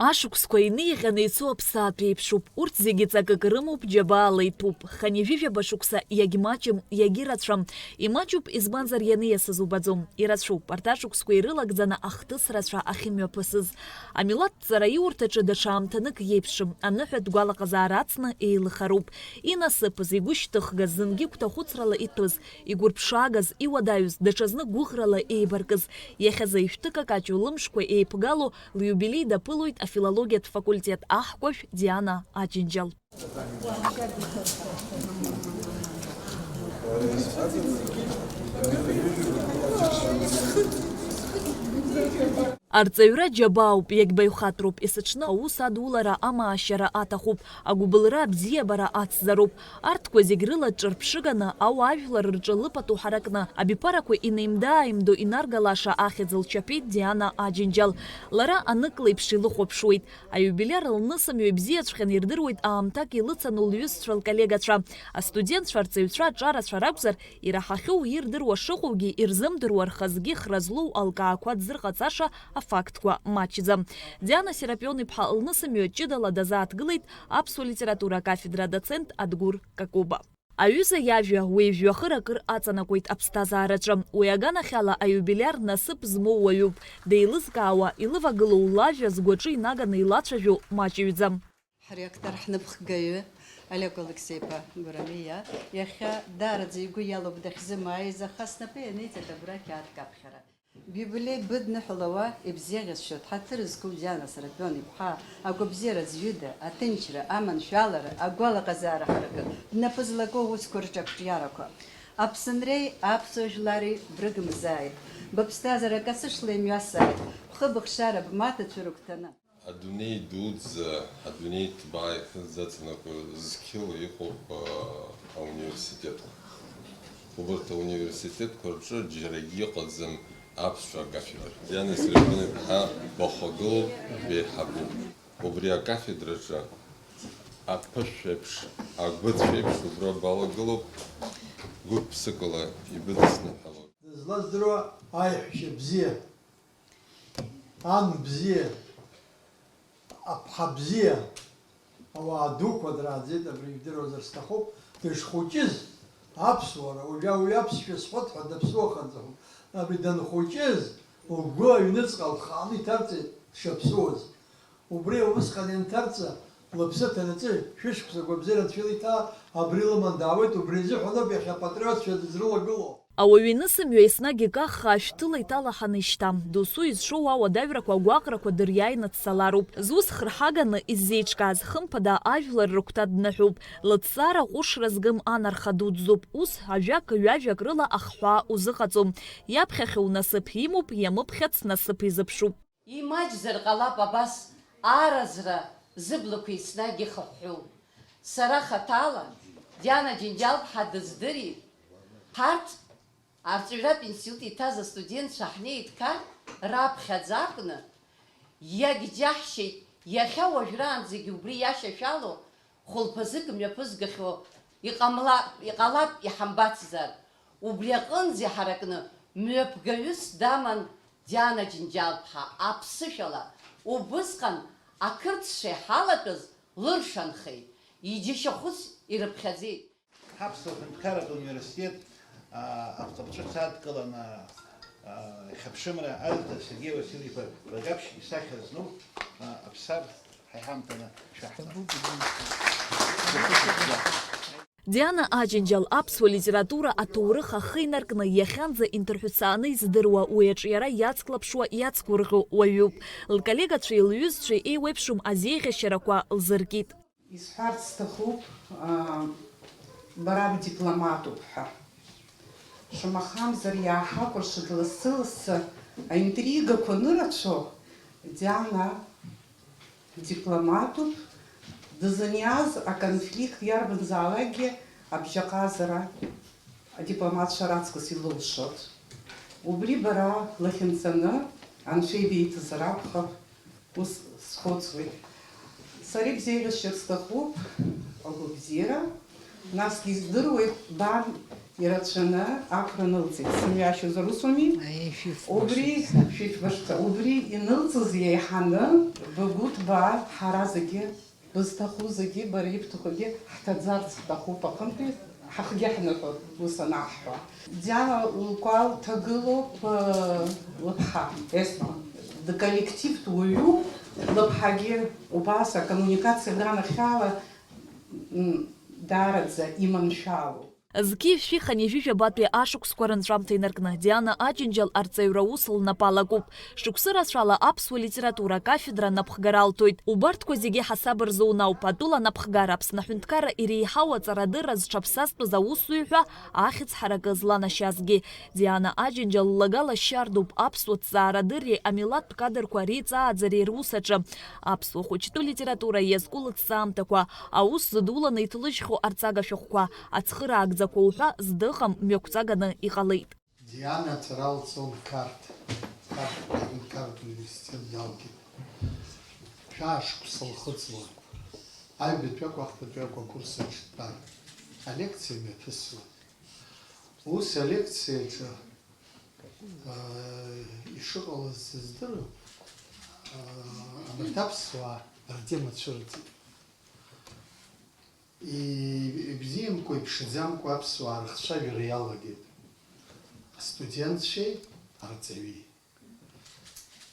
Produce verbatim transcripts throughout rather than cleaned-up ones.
Ашықәсқәа иниаҟьаны ицо аԥсаатә еиԥшуп. Урҭ зегьы ҵакык рымоуп, џьабаала иҭәуп. Хынҩажәижәаба шықәса иагьмаҷым, иагьырацәам. Имаҷуп, избанзар, ианиасыз убаӡом. Ирацәоуп арҭ ашықәсқәа ирылагӡаны ахҭыс рацәа ахьымҩаԥысыз. Амилаҭ ҵараиурҭаҿы даҽа аамҭанык иеиԥшым, аныҳәатә гәалаҟазаара ацны еилыхароуп. Инасыԥыз, игәышьҭыхгаз, зынгьы гәҭахәыцрала иҭәыз, игәырԥшаагаз, иуадаҩыз, даҽазны гәыӷрала еибаркыз, иахьазы ишәҭы какаҷу лымшқәа еиԥгало лиубилеи даԥылоит афилологиатә факультет аҳкәажә Диана Аџьынџьал. Арҵаҩра џьабаауп, иагьбаҩхатәроуп, есыҽны аус адулара, амаашьара аҭахуп, агәыбылра, абзиабара ацзароуп. Арҭқәа зегь рыла ҿырԥшыганы, ауаажәлар рҿы лыпату ҳаракны, абиԥарақәа инеимда-ааимдо инаргалаша ахьӡ лчаԥеит Диана Аџьынџьал. Лара анык леиԥш илыхәаԥшуеит. Аиубилиар лнысымҩа ибзиаҵәҟьаны ирдыруеит аамҭак илыцану лҩызцәа, лколлегацәа. Астудентцәа, арҵаҩцәа, аҿарацәа ракәзар, ираҳахьоу, ирдыруа шыҟоугьы ирзымдыруа, рхазгьы хра злоу алкаақәа дзырҟаҵаша афактқәа маҷӡам. Диана Серапион-иԥҳа лнысымҩа ҷыдала дазааҭгылеит аԥсуа литература акафедра адоцент Адгәыр Какоба. Аҩыза иажәа уи жәҩахыр акыр аҵанакуеит аԥсҭазаараҿы. Уи аганахьала аиубилиар насыԥ змоу уаҩуп. Деилызкаауа, илывагылоу лажәа згәаҿы инаганы илацәажәо маҷыҩӡам. Ҳректор, ҳнапхгаҩы Олег Алықьсеи-иԥа Гәрамиа иахьа даараӡа игәы иалоуп дахьзымааиз, аха снапы ианиҵеит абра ақьаад каԥхьара. Биубилеи быдныҳәалауа ибзеиӷьасшьоит, ҳаҭыр зқәу Диана Серапион-иԥҳа, агәабзиара зҩыда, аҭынчра, аманшәалара, агәалаҟазаара ҳаракы бнапы злаку аусқәа рҿы ақәҿиарақәа. Аԥсынреи аԥсуа жәлари брыгымзааит, быԥсҭазаара касышла имҩасааит, бхы-быхшара бмаҭацәа рыгәҭаны. Адунеи дуӡӡа, адунеи ҭбаа ихьӡ аҵанакуа зқьыла иҟоуп, а, ауниверситетқәа. Убарҭ ауниверситетқәа рҿы џьарагьы ыҟаӡам аԥсуа акафедра. Диана Серапион-иԥҳа бахагылоуп, беиҳабуп. Убри акафедраҿы аԥышә еиԥш, агәыцә еиԥш убра балагылоуп, гәык-ԥсыкала ибыдысныҳәалоит. Дызлаздыруа аиҳәшьа бзиа, ан бзиа, аԥҳа бзиа, ауаа дуқәа драаӡеит, абри ижәдыруазар сҭахуп, дышхәыҷыз, аԥсуара, уажәы уи аԥсшәа сҳәоит ҳәа даԥсуахаӡом, абри данхәыҷыз, лгәы аҩныҵҟа лхааны иҭарҵеит дшаԥсуаз. Убри усҟан ианҭарҵа, лыԥсы ҭанаҵы, шәышықәса агәабзиара анцәа илиҭаа, абри лыман даауеит, убри азыҳәаноуп иахьа апатриотцәа дызрылагылоу. Ауаҩы инысымҩа еснагь икаххаа шәҭыла иҭалаҳаны ишьҭам. Досу изшоу ауадаҩрақәа, агәаҟрақәа дыриааины дцалароуп. Зус хырҳаганы иззеиҿкааз, хымԥада, ажәлар рыгәҭа дныҳәоуп. Лыҭҵаара ҟәышра згым анарха дуӡӡоуп. Ус, ажәак-ҩажәак рыла ахҳәаа узыҟаҵом. Иаԥхьахьоу насыԥ имоуп, иамыԥхьац насыԥ изыԥшуп. Имаҷзар ҟалап абас аразра зыблақәа еснагь ихыҳәҳәоу. Сара хаҭала Диана Џьынџьал-ԥҳа дыздырит. Ҳарҭ арҵаҩратә институт иҭаз астудентцәа ҳнеидкар раԥхьаӡа акәны иагьџьаҳшьеит, иахьа уажәраанӡагьы убри иашьашәалоу хәылԥазык мҩаԥызгахьоу иҟамла-, иҟалап иҳамбацзар, убри аҟынӡа иҳаракны мҩаԥгаҩыс даман Диана Џьынџьал-ԥҳа аԥсышәала, убысҟан ақырҭцәа иҳалатәаз лыршанхеит, иџьашьахәыс ирыԥхьаӡеит. Ҳаԥсуа ҳәынҭқарратә университет, аа, аҟаԥҵәыц адкыланы, аа, ихьыԥшымра азҭаз Сергеи Васильев-иԥа Багаԥшь исахьа зну, аа, аԥсар ҳа иҳамҭаны шәаҳҭа. Диана Аџьынџьал аԥсуа литература аҭоурых ахы инаркны иахьанӡа инҭырҳәцааны издыруа, уи аҿиара иацклаԥшуа, иацгәырӷьо уаҩуп. Лколлегацәеи лҩызцәеи еиуеиԥшым азеиӷьашьарақәа лзыркит. Исҳәарц сҭахуп, аа, бара бдипломатуп ҳәа. Шамахамзар иааҳакәыршеит лассы-лассы аинтригақәа анырацәоу, Диана дипломатуп, дызыниаз аконфликт иарбанзаалакгьы абжьаҟазара адипломатцәа раҵкыс илылшоит. Убри бара лахьынҵаны Анцәа ибеиҭазар акәхап, ус схәыцуеит. Сара ибзеиӷьасшьар сҭахуп агәабзиара, насгьы издыруеит бан Ирацәаны ақәра нылҵит, сымҩашьозар усуми? Аиеи, шәиф-, Убри, шәиф-, шәифбашҭа, убри инылҵыз иеиҳаны Быгәыҭбаа ҳара зегьы бызҭаху зегьы, бара ибҭахугьы ҳҭаӡарц ҳҭахуп аҟынтәи, ҳахгьы ҳныҳәоуп, ус анаҳҳәо. Диана лгәал ҭагылоуп, э, лыԥҳа, Есма. Дколлективтә уаҩуп, лыԥҳагьы убас акоммуникациа аганахьала, м, даараӡа иманшәалоуп. Зқьи жәшәи хынҩажәи жәабатәи ашықәсқәа рынҵәамҭа инаркны, Диана Аџьынџьал арҵаҩра аус лнапы алакуп. Шықәсы рацәала аԥсуа литература акафедра напхгара алҭоит. Убарҭқәа зегьы ҳасаб рзы унауп, атәыла напхгара, Аԥсны аҳәынҭқарра иреиҳау аҵарадырра зҽаԥсазтәыз аусзуҩ ҳәа ахьӡ ҳаракы зланашьазгьы. Диана Аџьынџьал ллагала шьардуп аԥсуа ҭҵаарадырреи амилаҭтә кадрқәа реиҵааӡареи рус аҿы. Аԥсуа хәыҷтәы литература иазку лыҭҵаамҭақәа, аус зыдуланы иҭлыжьхьоу арҵага шәҟәқәа, ацхыраагӡақәа уҳәа здыҟам мҩақәҵаганы иҟалеит. Диана аҵара лҵон Қарҭ, Қарҭ аҳәынҭқарратә университет далгеит. Жәаа шықәса лхыҵуан. Аҩбатәи акәу ахԥатәи акәу акурс аҿы дтәан. Алекциа мҩаԥысуан. Ус алекциаҿы, аа, ишыҟалаз сыздыруам, аа, абарҭ аԥсуаа ртема цәырҵит. И-, ибзиамкәа, иԥшӡамкәа аԥсуаа рыхцәажәара иалагеит астудентцәеи арҵаҩи.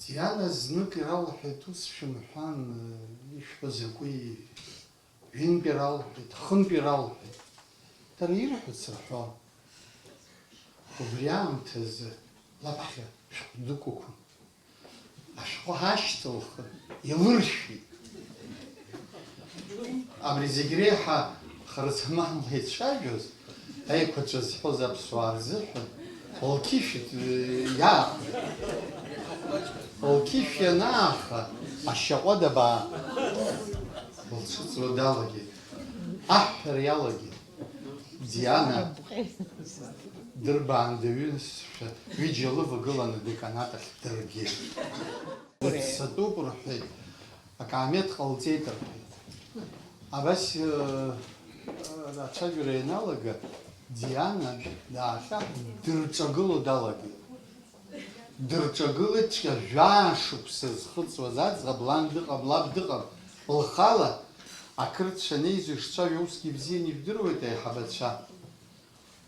Диана знык иралҳәеит, ус шәымҳәан, ишәҳәо закәи? Ҩынтә иралҳәеит, хынтә иралҳәеит. Дара ирҳәоз рҳәон. Убри аамҭазы лаԥхьа шәҟәы дықәықәын. Ашәҟәы аашьҭылхын, илыршәит. Абри зегь реиҳа харзаманла ицәажәоз, аиқәаҵәа зҳәоз аԥсуаа рзыҳәан, лқьышә, э, иааха. Лқьышә ианааха, ашьаҟәада баа лцәыҵуа далагеит. Аҳәҳәара иалагеит. Диана дырбаан дыҩызшәа, ҩыџьа лывагыланы адеканат ахь дыргеит. Дыццатәуп рҳәеит, акаамеҭ ҟалҵеит рҳәеит. Абас, э, ацәажәара ианалага, Диана даахьаҳәын, дырҿагыло далагеит. Дырҿагылеит, цәгьа жәаа шықәса зхыҵуаз аӡӷаб, лан дыҟам, лаб дыҟам, лхала. Ақырҭцәа анеизо ишцәажәо усгьы ибзианы ижәдыруеит аиҳабацәа.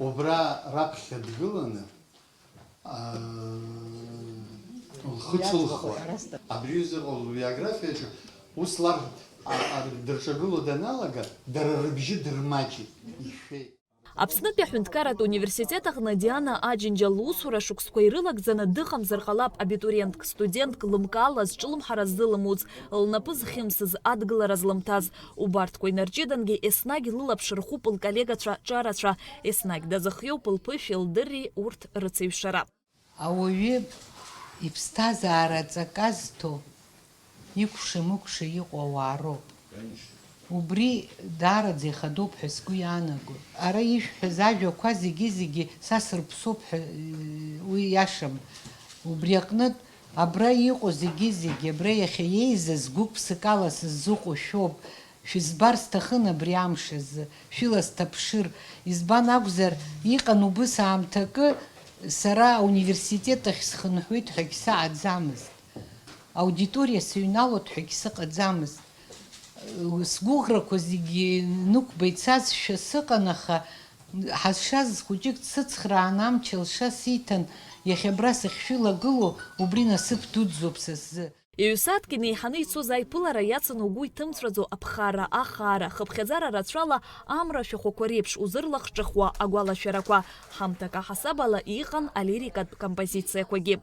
Убра раԥхьа дгыланы, аа, лхы ҿылхуа. Абри аҩыза иҟоу лбиографиаҿы ус ларҳәоит, а, а, дырҿагыло даналага, дара рыбжьы дырмаҷит, ишәеит. Аԥснытәи аҳәынҭқарратә университет аҟны Диана Аџьынџьал лусура шықәсқәа ирылагӡаны дыҟамзар ҟалап абитуриентк, студентк лымкаала зҿлымҳара ззылымуц, лнапы зхьымсыз, адгылара злымҭаз. Убарҭқәа инарҷыдангьы еснагь лылаԥш рхуп лколлегацәа ҿарацәа, еснагь дазыхиоуп лԥышәеи лдырреи урҭ рыцеиҩшара. Ауаҩы иԥсҭазаара аҵакы азҭо, икәша-мыкәша иҟоу ауаа роуп. Убри даараӡа ихадоуп ҳәа сгәы иаанагоит. Ара ишәҳәаз ажәақәа зегьы-зегьы са сырԥсоуп ҳәа, э, уи иашам. Убри аҟнытә, абра иҟоу зегьы-зегьы, абра иахьа иеизаз гәык-ԥсыкала сыззыҟоу шәоуп. Шәызбар сҭахын абри амш азы, шәыла сҭаԥшыр. Избан акәзар, иҟан убыс аамҭакы, сара ауниверситет ахь схынҳәуеит ҳәагь саҟаӡамызт. Аудиториа сыҩналоит ҳәагь сыҟаӡамызт. Сгәыӷрақәа зегьы нықәба ицазшәа сыҟан, аха ҳазшаз хәыҷык дсыцхраан, амч алша сиҭан, иахьа абра сахьшәылагылоу убри насыԥ дуӡӡоуп са сзы. Ҩ-сааҭк инеиҳаны ицоз аиԥылара иацын угәы иҭымҵәаӡо аԥхарра, ахаара, хыԥхьаӡара рацәала амра ашәахәақәа реиԥш узырлахҿыхуа агәалашәарақәа. Ҳамҭак аҳасабала иҟан алирикатә композициақәагьы.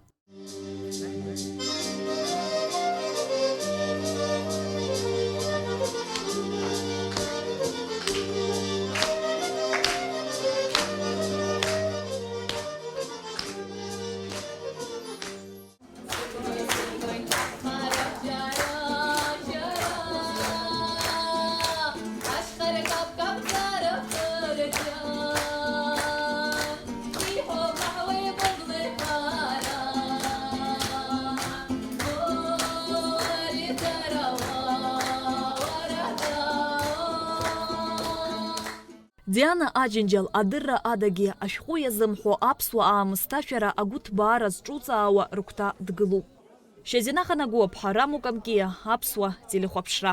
Диана Аџьынџьал адырра адагьы ашәҟәы иазымҳәо аԥсуа аамысҭашәара агәыҭбаара зҿуҵаауа рыгәҭа дгылоуп. Шьазина Ханагәыаԥҳа, Рамо Камкиа, аԥсуа телехәаԥшра.